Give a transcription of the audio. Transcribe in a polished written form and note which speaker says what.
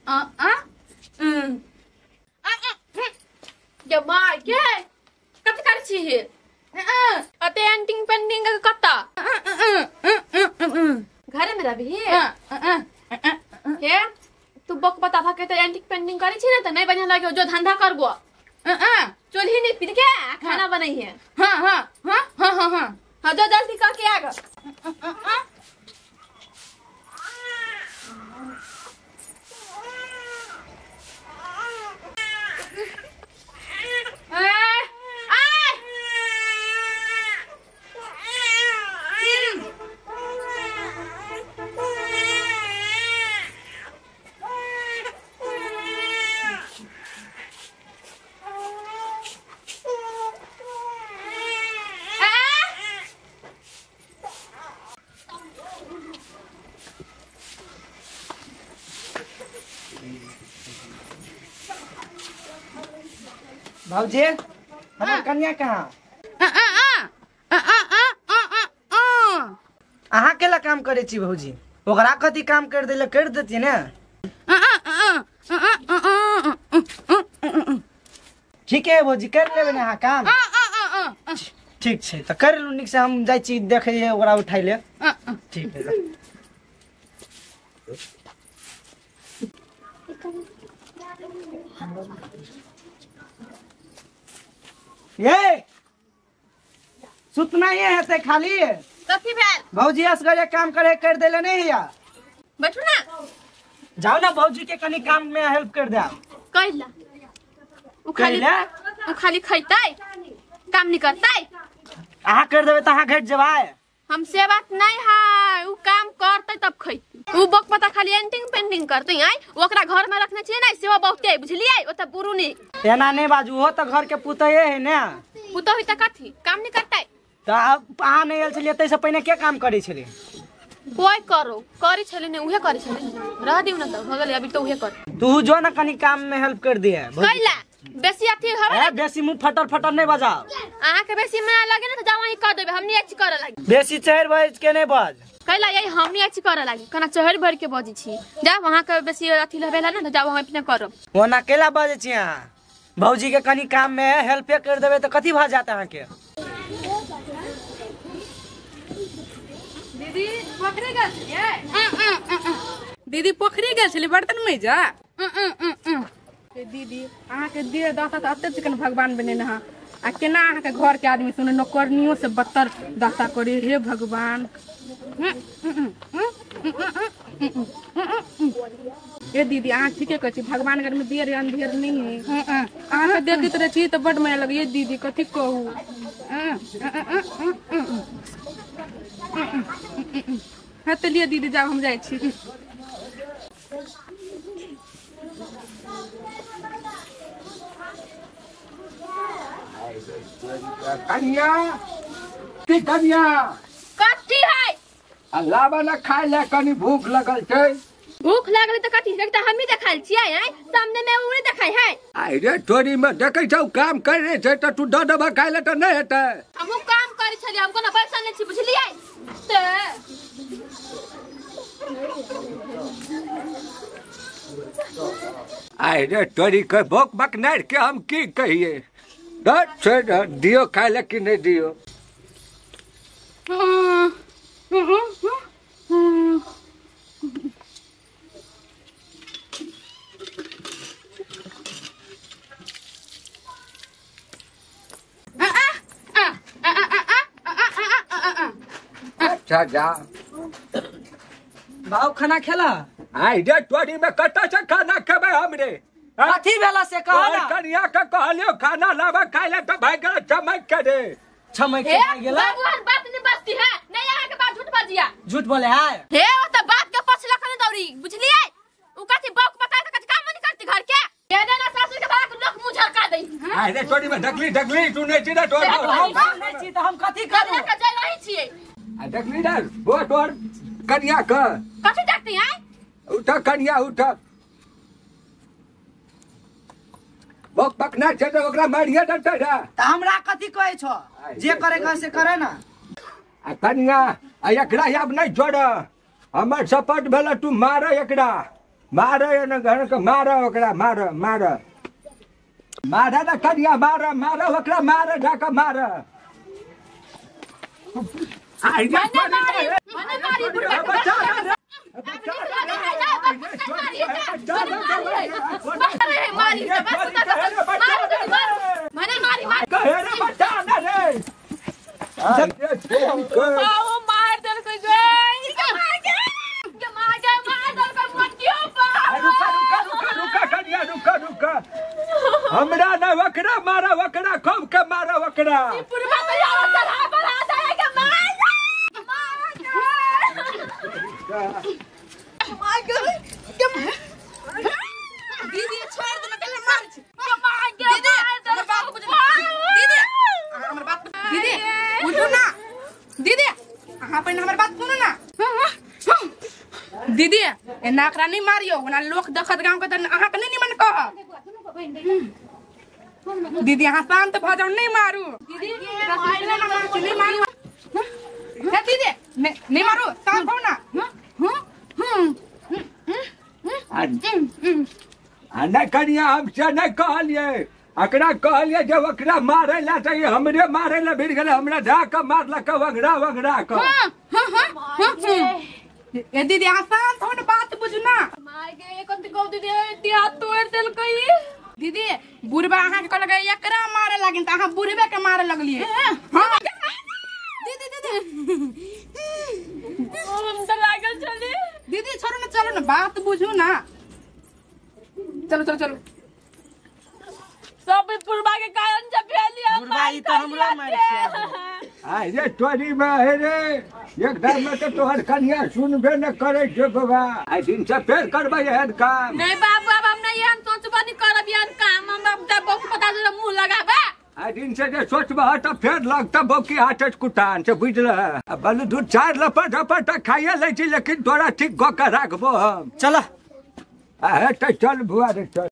Speaker 1: आ आ ये माय के कथि करै छी हे अते एंटिंग पेंटिंग के कत्ता घरे में रहबी हे तू बक बता के त एंटिंग पेंटिंग करै छी ने त नहीं बढ़िया लागे जो धंधा करबो चूल्ही नहीं पीट के खाना बनाई है। हां हां हां हां हां हां हां जो जल्दी कर के आग।
Speaker 2: भाऊजी हमर कन्या कहाँ? अहाँ केला काम करे छी भाऊजी? ओकरा कथी काम कर देले कर देती ने। ठीक है भाऊजी कर लेबे ने अहाँ काम। ठीक छै त कर लू नीक से, हम जाइ छी देखै ओकरा उठाइ ले। ठीक है। ये सुतना ही है ते खाली
Speaker 1: कथी भेल?
Speaker 2: भौजी असगरे काम करे कर देले नहीं या
Speaker 1: बैठू ना,
Speaker 2: जाओ ना भौजी के कनी काम में हेल्प कर दे।
Speaker 1: कैला उ खाली उ खाली खैतै काम नहीं करतै।
Speaker 2: अहाँ कर देबे त अहाँ घट जेबै।
Speaker 1: हम से बात नहीं है, उ काम करतै तब खैतै। उ बक पता खाली एंटिंग पेंटिंग करतै आइ ओकरा घर में रखने छियै नै सेहो बहुते बुझलियै। ओ त बुरु नहीं
Speaker 2: एना नहीं बाजू, हो त घर के पुतहे है ने।
Speaker 1: पुतह होई त कथी काम नहीं करतै?
Speaker 2: त अहाँ नहीं आयल छलियै तै से पहिने के काम करै छलियै?
Speaker 1: कोई करो करै छलै ने उहे करै छलै, रह दिउ न त भ गेलै अभी त उहे कर।
Speaker 2: तू जो ना कनी काम में हेल्प कर दिए
Speaker 1: कैला बेसी अथी हवे
Speaker 2: ए बेसी मुंह फटर फटर नहीं बजाओ।
Speaker 1: अहाँ के बेसी माया लगे ने त जाओ वही कर देबे, हमनी अच्छी करे लागी।
Speaker 2: बेसी चहर बज के नहीं बज
Speaker 1: कैला यही हमनी अच्छी करे लागी, कना चहर भर के बजी छी। जाओ वहां के बेसी अथी लेबे ला ने त जाओ हम अपने करब।
Speaker 2: ओना केला बजे छी अहाँ? भौजी के कनी काम में हेल्प कर देबे त कथी भ जात अहाँ के?
Speaker 3: दीदी पोखरी गेल छलियै? दीदी पोखरी गेल छलियै बर्तन मैजा? दीदी अहाँके देह दशा तऽ एते चिकन भगवान बनेने हँ आ केना अहाँके घर के आदमी सुने नौकरनियो से बदतर दशा करी। हे भगवान। ए दीदी अहाँ ठीके कहै छी, भगवान घर में देर अंधेर नहीं है। अहाँके देखैत रहै छी तऽ बड माया लगैए दीदी, कथी कहू। हाँ तऽ लिअ दीदी जाउ हम जाइ छी।
Speaker 4: कन्या ती कन्या
Speaker 1: कथी है?
Speaker 4: अल्लाह वाला खाय ले कनी भूख लगल छै।
Speaker 1: भूख लागल त कथी एकटा हमही देखाल छियै आइ सामने में उ नै देखाय है।
Speaker 4: आइ रे तोरी में देखै छौ काम करे छै त तू द दबा खाय ले त नै हेतै।
Speaker 1: हमहु काम करै छलियै, हम कोनो पैसा नै छी बुझलियै त।
Speaker 4: आइ रे तोरी के भूख बक नार के हम की कहिए? छोड़ दियो खाय ले कि नहीं दियो? अच्छा जा
Speaker 2: बाबू खाना खेला?
Speaker 4: आई रे तोरी में कतऽ से खाना खेबै हम रे?
Speaker 2: कथी भेला से कह ना।
Speaker 4: कनिया के कहलियो खाना लाबा खाय ले त भाग गेल चमक के रे।
Speaker 2: चमक के भाग गेल।
Speaker 1: बाबू बात नहीं बजती है, नहीं अहाँ के बात झूठ बजिया।
Speaker 2: झूठ बोले है
Speaker 1: हे ओ त बात के पछला खने दौरी बुझलियै। उ कथी बाप बताए त कथी काम नहीं करती घर के? ये ना सासु के बाप लोक मुंह झरका दई।
Speaker 4: आई रे तोरी में ढकली ढकली तू नहीं छी ना तोर
Speaker 2: हम नहीं छी त हम कथी करू?
Speaker 1: के जाय रही छियै
Speaker 4: आ ढकली ना वो तोर कनिया के
Speaker 1: कथी देखती है?
Speaker 4: उठ कनिया उठ, बक बक ना छै त ओकरा मारिए देतै रे।
Speaker 2: त हमरा कथी कहै छौ? जे करे के से करे ना।
Speaker 4: आ कनिया आ एकरा आब नहीं छोड़, हमर सपट भेल तू मार एकरा। मारे न घर के मारे ओकरा मारे मारे मारे न कनिया मारे मारे ओकरा मारे ढाका मारे आई
Speaker 1: मने मारी बुढ़वा मारी मारी मारी मारी
Speaker 4: कहे रे बचा ना रे
Speaker 1: ओ मार देलकै गे मार के मार देलकै मोटियो पर
Speaker 4: रुका रुका रुका रुका कनिया रुका रुका हमरा ना ओकरा मारा ओकरा खूब के मारा ओकरा
Speaker 1: बुढ़वा तो यार चढ़ा बढ़ा दे के मार मार के
Speaker 3: दीदी छोड़ दे कल मार छी
Speaker 1: मार के
Speaker 3: दीदी हमर बात बुझ दीदी हमर बात दीदी बुझू ना दीदी अहाँ पहिने हमर बात सुनू ना दीदी एना एकरा नहीं मारियो ओना लोक देखत गांव के त अहाँ के नहीं निमन कहत दीदी अहाँ शांत भ जाउ नहीं मारू दीदी नहीं मारू हे दीदी नहीं मारू शांत हो ना
Speaker 4: आ नहीं कनिया हम से नहीं कहलिए एकरा कहलिए जे ओकरा मारे ला त हमरे मारे ला भिड़ गेलै हमरा ढा के मारलक वंगड़ा वंगड़ा के
Speaker 3: ए दीदी अहाँ शांत हो ना बात बुझू ना
Speaker 1: मार के कोन गौ दीदी हाथ तोड़ देलकै
Speaker 3: दीदी बुढ़बा अहाँ के कहलकै एकरा मारे लागिन त अहाँ बुढ़बे के मारे लगलिए हां दीदी दीदी
Speaker 1: हम त लागल चली
Speaker 3: दीदी छोड़ो ना चलो ना बात बुझू ना चलो चलो चलो
Speaker 1: सब बुढ़बा के कारण जब भेलिए
Speaker 2: बुढ़बा ई त हमरो मार छै
Speaker 4: आ रे तोरी में हे रे एकदम में तो तोहर कनिया सुनबे न करे छै बाबा आई दिन से फेर करबै एहन काम
Speaker 1: नहीं बाबू अब हम नहीं हम सोचबो नहीं करब एहन काम हम अब जब बहुत पता चल मुंह लगाबा
Speaker 4: आई दिन से जे सोचबह त फेर लगता बौकी हाथ कुटान से बुझल आ बलू दू चार लपट लपट खाइए लै छी लेकिन तोरा ठीक कऽ के राखबो हम
Speaker 2: चल
Speaker 4: आ हे त चल बुआ रे चल।